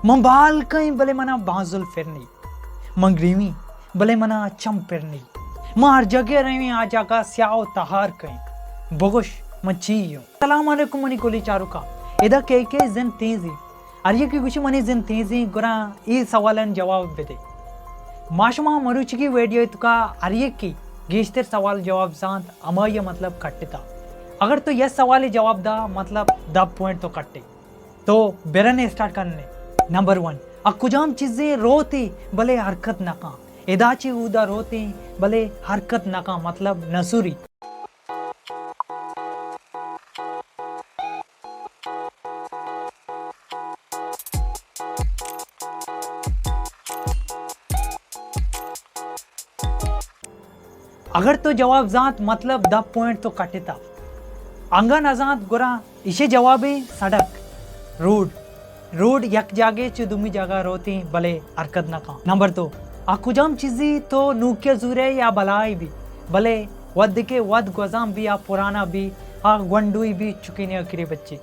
من بال کئیں بلے منا بانزل پر نئی۔ من گریویں بلے منا چم پر نئی۔ من ہر جگہ رویں آ جاگہ سیاہ و تہار کئیں۔ بگوش من چی اوں؟ السلام علیکم منی کلی چاروکاں۔ ادا کئے کئے زند تیزیں؟ ہر یکے گوشی منی زند تیزیں، گڑا اے سوالانی جواب بدے۔ ما شما مروچیگی ویڈیو توکا ہر یکے گیشتر سوال جواب زانت، ہمائی مطلب کٹتا۔ اگر تو یک سوالے جواب دا، مطلب دہ پوائنٹ تو کٹے۔ تو برنے اسٹارٹ کرنے۔ نمبر ون، آ کجام چیزے روتے بلے حرکت نہ کاں؟ ادا چی اودا روتے بلے حرکت نہ کاں، مطلب نسوری۔ اگر تو جواب زانت، مطلب دہ پوائنٹ تو کٹتا۔ انگا نہ زانت، گڑا ایشی جوابیں سڑک، روڈ۔ روڈ یک جاگے چہ دومی جاگہ روتیں، بلے حرکت نہ کاں۔ نمبر دو، آ کجام چیزی تو نوکیا زورے یا بلائی بی، بلے ودکے ود گوزان بی، آ پرانا بی، آ گونڈوئی بی، چکینے آخری بچے۔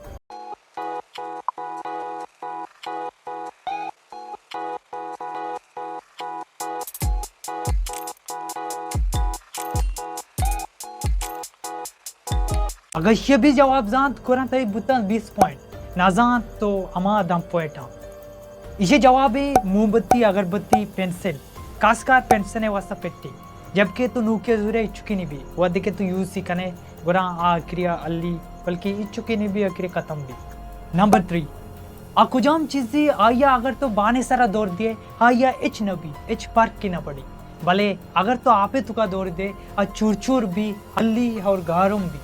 اگہ ایشی بھی جواب زانت، گڑا تئی بوتاں بیست پوائنٹ، نہ زانت تو ہما دہ پوائنٹ ہاں۔ ایشی جواب ہے موم بتی، اگربتی، پنسل، خاص کر پنسل واسطہ پٹی، جبکہ تو نوکیا زورے چکینے بی، وہدے کہ تو یوز ہی کنے، گڑا آ آخریا ہلی، بلکہ اے چکینے بی آخری ختم بی۔ نمبر تھری، آ کجام چیزی آئیا اگر تو بانے سرا دور دیے، آئیا ہچ نہ بی، ہچ فرق کی نہ پڑی، بلے اگر تو آپے توکا دور دے، آ چور چور بی، ہلی اور گارم بی۔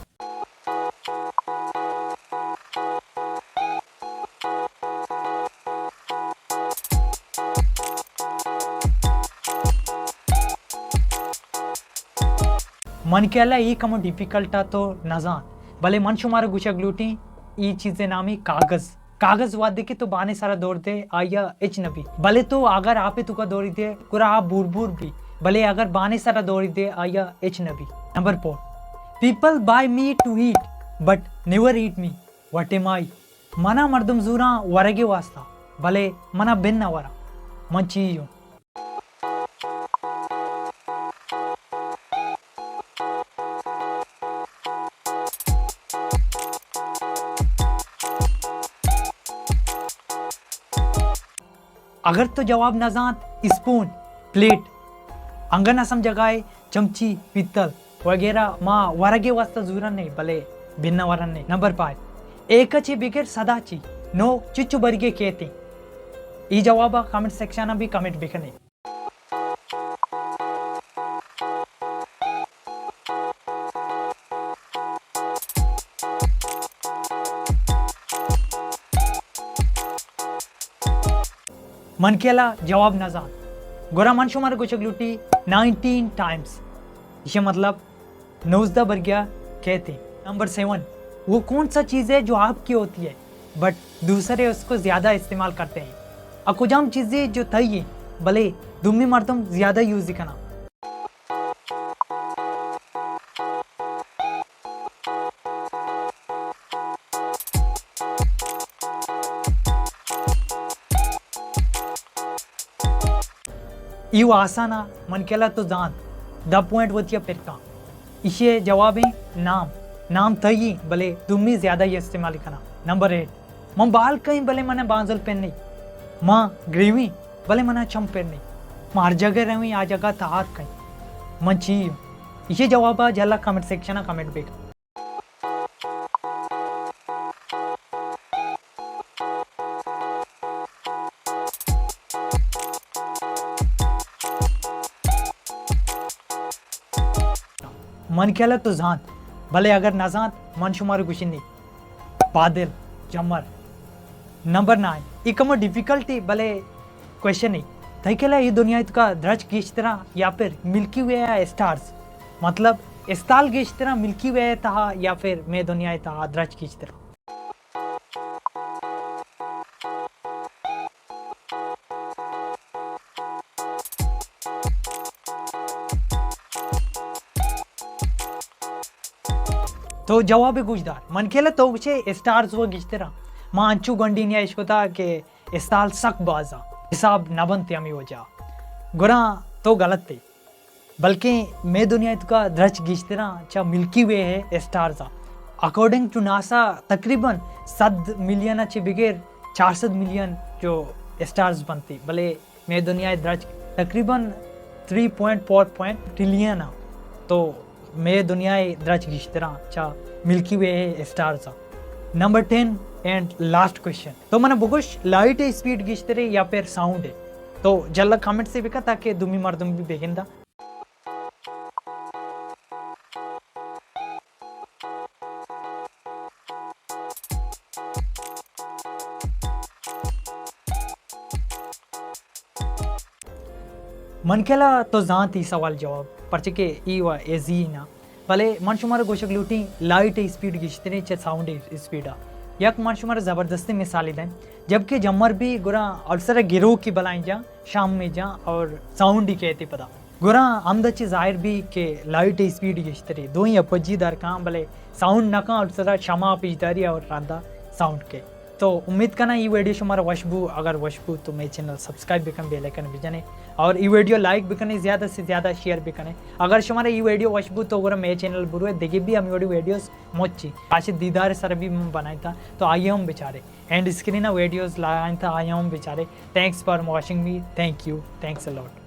من کہ اللہ ای کمو ڈیفیکلٹ آ تو نزان، بلے من شمارا گوشگ لوٹیں، ای چیزے نامی کاغذ۔ کاغذ وہدے کہ تو بانے سرا دور دے، آئیا ہچ نہ بی، بلے تو اگر آپے توکا دوری دے، گڑا آ بور بور بی، بلے اگر بانے سرا دوری دے، آئیا ہچ نہ بی۔ Number four, people buy me to eat but never eat me، what am I؟ منا مردم زوراں ورگے واسطہ، بلے منا بن نہ وراں۔ من چی اوں؟ اگر تو جواب نہ زانت، اسپون، پلیٹ، انگن اسم جگائے، چمچی، پیتل وغیرہ ما ورگے واسطہ زورن نہیں، بلے بن نہ ورن نہیں۔ نمبر پانچ، ایک چی بگر صدا چی، نو چچو برگے کہتے۔ ای جواب کمنٹ سیکشن بھی کمنٹ بکنے۔ من کہ اللہ جواب نہ زانت۔ گڑا من شمارا گوشگ لوٹی نائنٹین ٹائمز۔ ایشی مطلب نوزدہ برگیا کہتے ہیں۔ نمبر سیون، وہ کون سا چیز ہے جو آپ کی ہوتی ہے بٹ دوسرے اس کو زیادہ استعمال کرتے ہیں؟ آ کجام چیزے جو تئی ہیں بلے دومی مردم زیادہ یوز کنا؟ ایو آسان آ، من کہ اللہ تو زانت، دہ پوائنٹ وتیا پرکاں۔ ایشی جواب ہیں نام۔ نام تئی بلے دومی زیادہ ہی استعمال کنا۔ نمبر ایٹ، من بال کئیں بلے منا بانزل پن نہیں۔ من گریویں بلے منا چم پر نہیں۔ من ہر جگہ رویں آ جگہ تہار کئیں۔ من چی ہوں؟ ایشی جواب جھلا کمنٹ سیکشن کمنٹ بکن۔ من کہ اللہ تو زانت، بلے اگر نہ زانت، من شمارا گوشنی۔ بادل، جمر۔ نمبر نائن، ای کمو ڈیفیکلٹی، بلے کوئسچن ای، تئی خیالا ای دنیا توکا درچک گیشترا یا پھر ملکی وے یا اسٹارز؟ مطلب، استال گیشترا ملکی وے تہا یا پھر مئے دنیا تہا درچک گیشترا؟ تو جواب گوش دار۔ من خیالا تو گوشے اسٹارز و گیشترا۔ ما انچو گونڈی نیا اشکتا کہ اسٹار سک باز آں، حساب نہ بنت ہمے وجہ۔ گڑا تو غلط ئے۔ بلکیں مئے دنیا ءِ توکا درچک گیشتراں چہ ملکی وے ءِ اسٹارز آں۔ اکارڈنگ ٹو ناسا تقریباً سد ملین ءَ چہ بگر چار سد ملین جو اسٹارز بنتی، بلے مئے دنیا ءِ درچک تقریباً three point four point trillion آں۔ تو مئے دنیا ءِ درچک گیشتراں چہ ملکی وے ءِ اسٹارز آں۔ Number ten and last question. تو منا بگوش، لائٹ ءِ اسپیڈ گیشترے یا پھر ساؤنڈ ءِ؟ تو جلد کمنٹس ءَ بکن تاکہ دومی مردم بھی بگندا۔ من کلا تو زانت ای سوال جواب، پرچہ کہ ای و ایزی نا، بلے من شمارا گوشگ لوٹیں لائٹ اسپیڈ گیشتریں چہ ساؤنڈ اسپیڈا۔ یک من شمارا زبردستیں مثالے دیں، جبکہ جمر بھی گڑا السرا گروکی بلائیں جاں، شام میں جاں اور ساؤنڈ ہی کہتے پدا۔ گڑا ہمدا چہ ظاہر بی کہ لائٹ اسپیڈ گیشتری، دوئیں اپجی درکاں، بلے ساؤنڈ نہ کاں، السرا شما پیش داری اور رندا ساؤنڈ کے۔ تو امید کناں ای ویڈیو شمارا وش بو، اگر وش بو تو مئے چینل سبسکرائب بکن، بیل آئیکن بجنے اور ای ویڈیو لائک بکنے، زیادہ سے زیادہ شیئر بکنے۔ اگر شمارا ای ویڈیو وش بو تو گڑا مئے چینل بروے، دگہ بھی ہمے وڑی ویڈیوز مچی آچے دیدار سر بھی من بنائیں تا، تو آئیے ہم بچارے، اینڈ اسکرین ویڈیوز لگائیں تا، آئیے ہم بچارے۔ Thanks for watching me, thank you, thanks a lot.